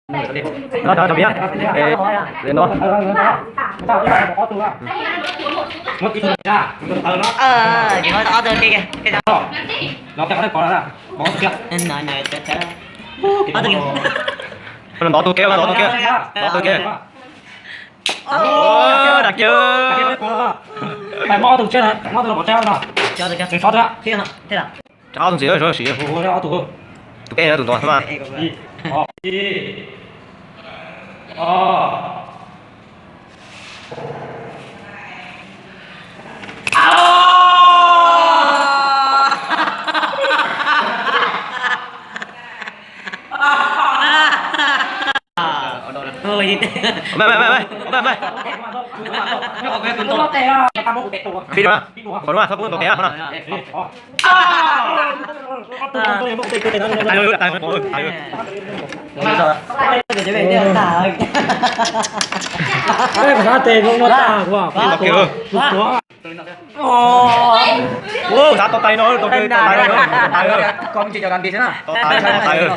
Nó cho cho biết. Ê, đến đó. Ờ, chỉ có tao tôi kia kìa. Nó kéo nó có ra. Nó kéo. Nó kéo. Nó kéo. Nó kéo. Nó kéo. Ơ, đặt chưa? Mày mót tus chết hả? Mót tus nó bỏ treo rồi. Cho tôi cho. Đừng xót ra. Thế nào? Thế nào? Rau ob tug ntxiv, rau siv. Tus peb tus ntawd mas. Mày, mày, mày, mày, mày, mày. Phi đúng không? Có đúng không? Sao cũng tao té không? Tài ơi, tài ơi, tài ơi. Ê, có sao tệ không nó ta, của, của, của. Ủa, sao tao tay nó, tao tay, tao tay nó, tao tay nó. Con chỉ cho đàn đi thế nào? Tao tay, tao tay.